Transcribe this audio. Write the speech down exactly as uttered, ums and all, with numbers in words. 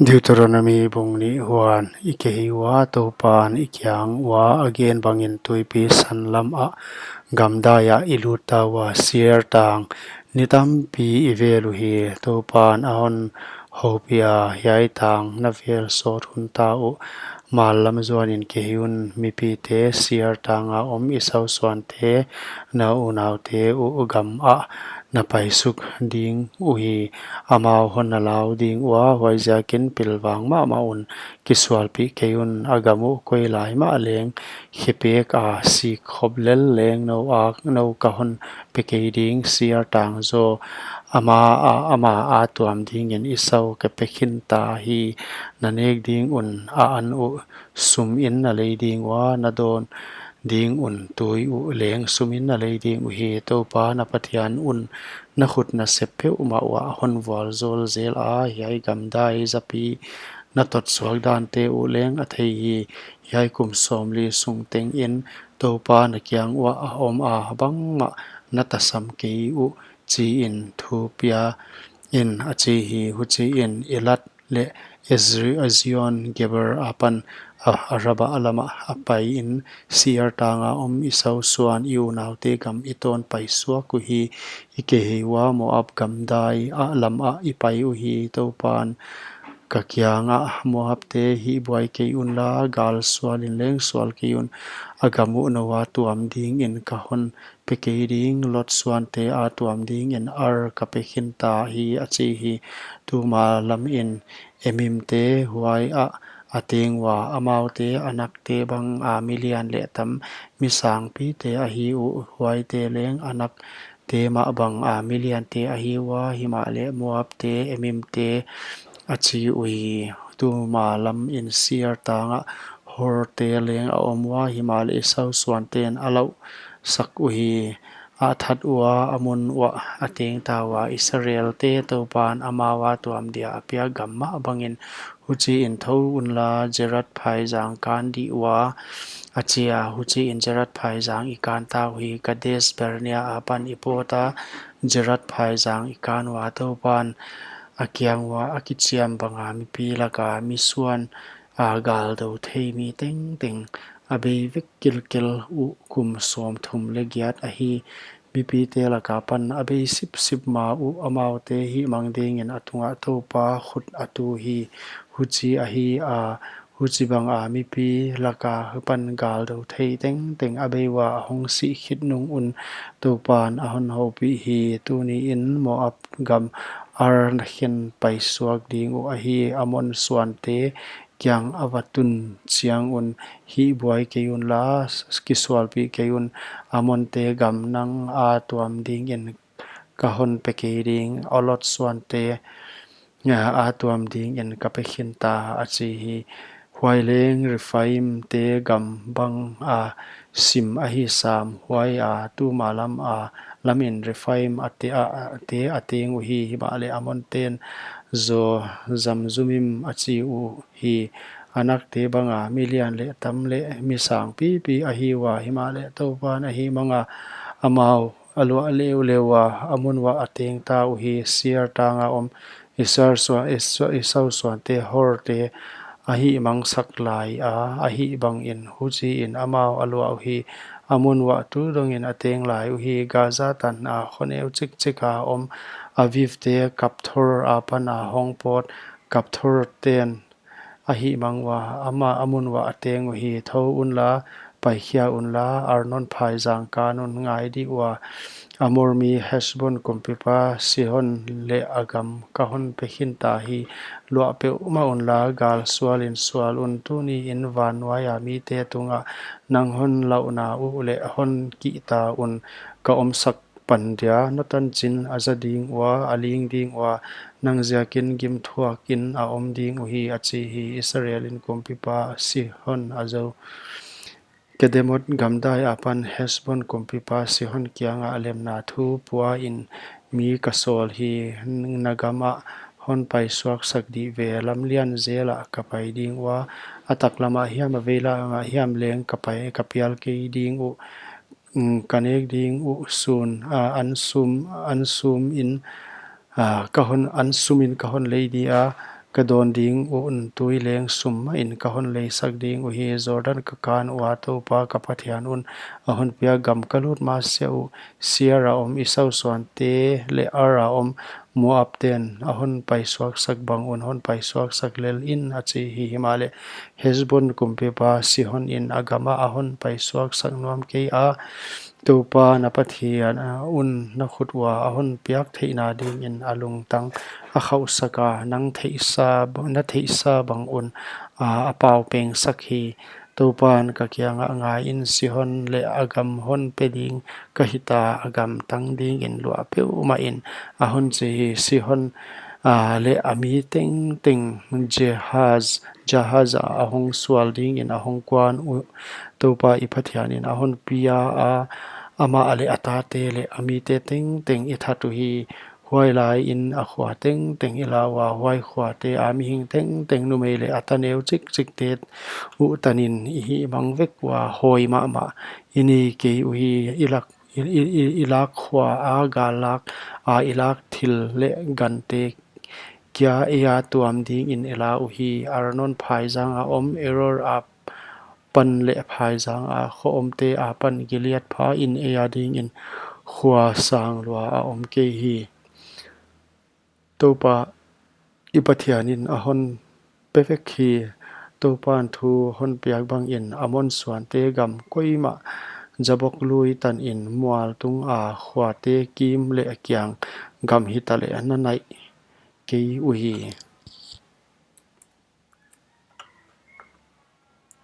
Deuteronomi bung nih. Huan i kihei ua, Toupan i kiang ua a gen bangin tuipi sanlam ah gamdai ah i lut ta ua, Seir tang ni tampi i vel uhi. Toupan a hon houpih a, hiai tang na vel sawt hun ta uh, mal lam zuanin kihei un, mipite, Seir tanga om Esau suante, na unaute uh gam ah na paisuk ding uhi. Amau hon na lau ding ua, huaiziakin pilvang mahmah un, kisualpih kei un. A gam uh koi lai mah leng khepek a, sik khop lel leng nou a, nou ka hon pe kei ding. Seir tang zaw ama a, ama a tuam dingin Esau ka pe khin ta hi. Na nek ding un a an uh sum in na lei ding ua, na dawn ding un tui uh leng sum in na lei ding uhi. Toupa na Pathian un na khut nasep peuhmah uah hon vualzawl zel a, hiai gamdai zapi na tot suak dante uh leng a thei hi. Hiai kum sawmli sung tengin Toupa na kiang uah a om a, bangmah na tasam kei uh, chiin thu pia in, a chi hi. Huchiin Elat leh Ezri-, Ezion Geber apan a, Araba lamah a paiin, Seir tanga om Esau suan i unaute gam i tawn paisuak uhi. I kihei ua, Moab gamdai ah lam ah i pai uhi. Toupan ka kiangah, Moabte, hihbuai kei unla, gal sualin leng sual kei un. A gam uh noua tuam dingin ka hon pe kei ding. Lot suante a tuam dingin Ar ka pe khin ta hi, a chi hi. Tuma lamin Emimte huai ah a teng ua, amaute Anakte banga milian leh tam, mi sangpite ahi uh. Huaite leng Anakte mah banga miliante ahi ua, himahleh Moabte Emimte a chi uhi. Tuma lamin Seir tangah Horte leng a om ua, himahleh Esau suanten a lauhsak uhi. A that ua, a mun uah a teng ta ua, Israelte Toupan amau a tuam dia a piak gam mah bangin. Huchiin thou unla, Zered phaizang kan dih ua, a chi a. Huchiin Zered phaizang i kan ta uhi. Kades Barnea apan i pawt a, Zered phaizang i kan ua. Toupan a kiang ua, a kichiam banga mipi laka mi suan a, gal dou thei mi tengteng a bei vek kilkel uh kum sawmthum leh giat ahi. Mipite laka pan a bei sipsip ma uh, amaute hihmang dingin a tungah Toupa khut a tu hi. Huchi ahi a, huchibanga mipi laka pan gal dou thei tengteng a bei ua, a hong sih khit nung un Toupan a hon houpih hi. Tuniin Moab gam Ar na khen paisuak ding uh ahi. Amon suante kiang a va tun chiang un, hihbuai kei unla, kisualpih kei un. Amonte gam nang a tuam dingin ka hon pe kei ding. Lot suante a tuam dingin ka pe khin ta, a chi hi. Huai leng Rephaimte gam banga sim ahi sam. Huai a tuma lam a, lamin Rephaim a te a, a te a teng uhi. Himahleh Amonten zaw Zamzumim a chi uhi. Anakte banga milian leh tam leh mi sangpipi ahi ua, himahleh Toupan a hihmang a, amau a luah leuleu a, a mun uah a teng ta uhi. Seir tanga om Esau sua-, Esau, Esau suante Horte a hihmangsak lai a, a hih bangin. Huchiin amau a luah uhi. A mun uah tu dongin a teng lai uhi. Gaza tana khoneu chikchik a om Avivte Kaptor apan a hong pawt. Kaptorten a hihmang ua, ama a mun uah a teng uhi. Thou unla, paikhia unla, Arnon phaizang kan un. Ngai dih ua, Amor mi Hesbon kumpipa Sihon leh a gam ka hon pe khin ta hi. Luah peuhmah unla, gal sualin sual un. Tuniin vannuaia mite tungah nang hon lauhna uh leh hon kihta un ka omsak pan dia. Na tanchin a za ding ua, a ling ding ua, nang ziakin gimthuakin a om ding uhi, a chi hi. Israelin kumpipa Sihon a zou. Kedemot gamdai apan Hesbon kumpipa Sihon kianga lemna thu puain mi ka sawl hi. Na gam ah hon paisuaksak dih ve. Lamlian zel ah ka pai ding ua, a taklam ah hiam a veilam ah hiam leng ka pai, ka pial kei ding uh. Mm, ka nek ding uh sun, a, an sum, an sum in, a, ka hon, an sum in ka hon lei dia, ka dawn ding un tui leng sum mahin ka hon leisak ding uhi. Jordan ka kan ua Toupa ka Pathian un a honpiak gam ka lut masiah uh, Seir a om Esau suante leh Ar a om Moabten a honpaisuaksak bang un honpaisuaksak lel in, a chi hi. Himahleh Hesbon kumpipa Sihon in a gamah a honpaisuaksak nuam keia, Toupa na Pathian un na khut ua a honpiak theihna dingin a lungtang a khauhsaka, nang theihsa, na theihsa bang un a paupengsak hi. Toupan ka kiangah, Ngaiin, Sihon leh a gam honpe ding ka hita, a gam tang dingin luah peuhmahin, a honchi hi. Sihon leh a mi tengteng Jahaz, Jahaz ah a hongsual dingin a hongkuan uh Toupa i Pathianin a honpia a, amah leh a tate leh a mite tengteng i that uhi. Huailaiin a khua tengteng i la ua, huai khuate a mihing tengteng, numei leh a ta neu chikchikte uh tanin i hihmang vek ua, hawi mahmah i nei kei uhi. I lak, i, i, i, i lak khua a gallak a i lak thil leh gante kia eia tuam dingin i la uhi. Arnon phaizang a om Aroer apan leh phaizang a kho omte apan Gilead phain ei adingin khua sang lua a om kei hi. Toupa i Pathianin a honpe vek hi. Toupan thu honpiak bangin Amon suante gam koimah, Jabok lui tanin mual tunga khuate kim leh kiang gam hitaleh na naih kei uhi.